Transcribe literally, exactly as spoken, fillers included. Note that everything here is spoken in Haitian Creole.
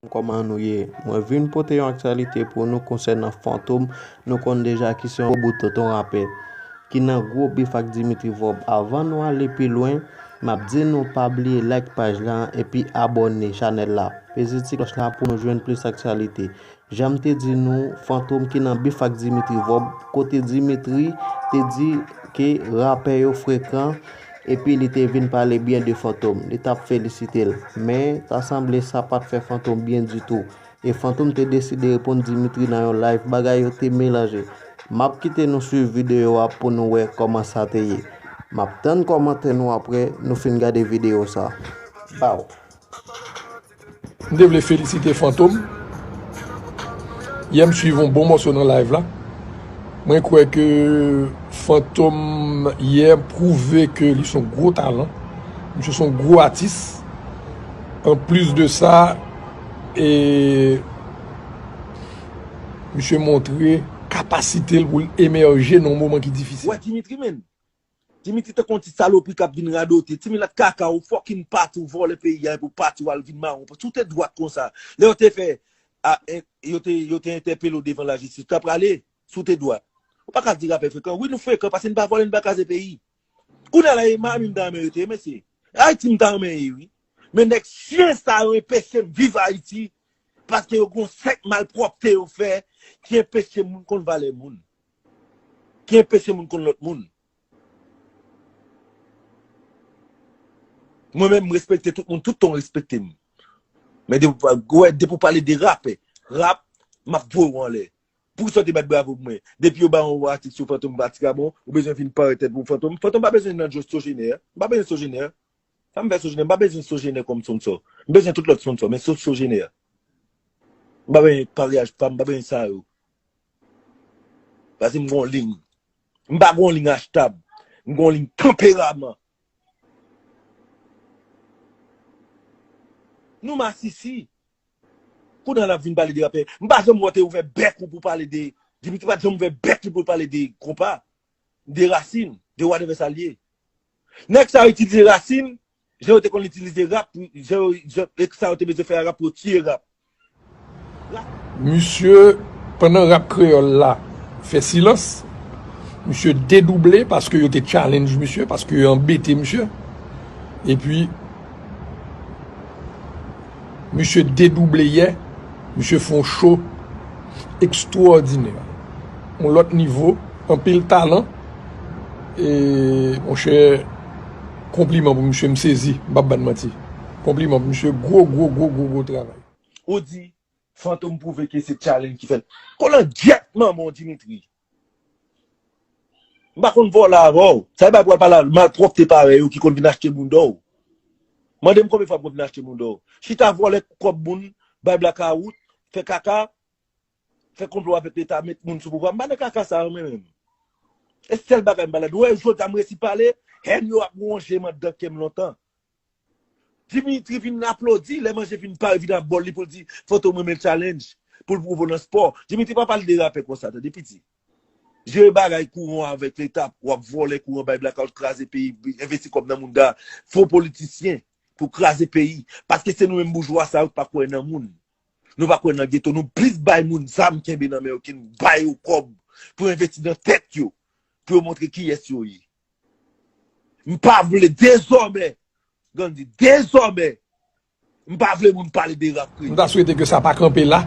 Kòman nou ye? Mwen vin pote yon aktyalite pou nou konsènan Fantom. Nou konn deja ki se yon gwo bout tonton rapè ki nan gwo bif ak Dimitri Vorbe. Avan nou ale pi lwen, m ap di nou pa bliye like paj la epi abòne chanèl la. Peze ti klòch la pou nou jwenn plis aktyalite. Jan m te di nou, Fantom ki nan bif ak Dimitri Vorbe, kote Dimitri te di ke rapè yo frekan, epi li te vin pale byen de Fantom. Li t ap felisite l. Men, ta sanble sa pa t fè Fantom byen ditou. E Fantom te deside reponn Dimitri nan yon live, bagay yo te melanje. M ap kite nou swiv videyo a pou nou wè kòman sa te ye. M ap tann kòmantè nou apre nou fin gade videyo sa. Baw. M te vle felisite Fantom. Yè m swiv yon bon mòso nan live la. Mwen kwè ke Fantom yè pwouve ke li se yon gwo talan. Misye se yon gwo atis. Anplis de sa, e, misye montre kapasite l pou l emèje nan yon moman ki difisil. Wè Dimitri menn. Dimitri tankou yon ti salopri k ap vin radote. Ti milat kaka ou fucking pati ou vòlè peyi a epi w pati w al vin mawon. Si w te dwat konsa, lè yo te fè a, en, yo te yo te entèpele w devan lajistis, ou ta prale? Si w te dwat. Ou pa ka di rapè frekan. Wi nou frekan paske n pa vòlè n pa kraze peyi. Kounye a la e Miami m ta renmen rete wi mesye. Ayiti m ta renmen ye wi. Men nèg chyen sa yo enpeche m viv Ayiti paske yo gon sèk malpwòpte yo fè ki enpeche moun konn valè moun. Ki enpeche moun konn lòt moun. Mwen menm m respekte tout moun, tout tan w respekte m. Men depi w pale de rapè, rap, m ap voye w anlè. Poukisa w te bat bravo pou mwen? Depi yo ba yon atis sou Fantom Batigabon, ou bezwen vin parèt tèt pou Fantom. Fantom pa bezwen nan Sogener. M pa bezwen Sogener. Sa m fè Sogener? M pa bezwen Sogener kòm sponsor. M bezwen tout lòt sponsor, men sof Sogener. M pa bezwen paryaj pa m, m pa bezwen sa yo. Paske m gon liy. M pa gon liy achtab. M gon liy tanperaman. Nou masisi. Kounye a n ap vin pale de rapè. M pa janm wè w te ouvè bèk ou pou pale de. Dimitri pa t janm ouvè bèk li pou l pale de konpa, de rasin, de whatever sa l ye. Nèg sa yo itilize rasin, jan yo te konn itilize rap, jan yo, jan, e sa yo te bezwen fè a rap pou yo tiye rap. Misye, pandan rap kreyòl la fè silans, misye dedouble paske yo te challenge misye, paske yo anbete misye. Epi, misye dedouble yè, misye fè yon show ekstwòdinè. Yon lòt nivo, anpil talan. E, monchè, konpliman pou misye, m sezi, m p ap bann manti. Konpliman pou misye, gwo, gwo, gwo, gwo, gwo travay. Ou di, Fantom pwouve ke se challenge ki fè l. Kolangyèt manman w Dimitri. M pa konn vòlè avè w. Sa e bay pou al pale a malpwòpte parèy ou ki konn vin achte bounda w. Mande m konbyen fwa m konn vin achte bounda w. Chita vòlè kòb moun, bay blakawout, fè kaka, fè konplo avèk leta, met moun sou pouvwa. M pa nan kaka sa yo mwen menm. E sèl bagay m pa ladan. Ou wè jodi a m resi pale, hèn yo ap wonje m anndan kè m lontan. Dimitri vin aplodi lè manje vin pare vin ap bòl li pou l di Fantom renmen challenge pou l pwouve w nan spò. Dimitri pa pale de rapè konsa tande piti. Jere bagay kouran w avèk leta, w ap vòlè kouran bay blakawout, kraze peyi, envesti kòb nan moun da, fo politisyen pou kraze peyi. Paske se nou menm boujwa sa yo k pa kwè nan moun. Nou pa kwè nan geto, nou plis bay moun zam kenbe nan men yo ke n bay yo kòb pou envesti nan tèt yo, pou yo montre kiyès yo ye. M pa vle dezòmè, Gandhi, dezòmè, m pa vle moun pale de rap kreyòl. M ta swete ke sa pa kanpe la.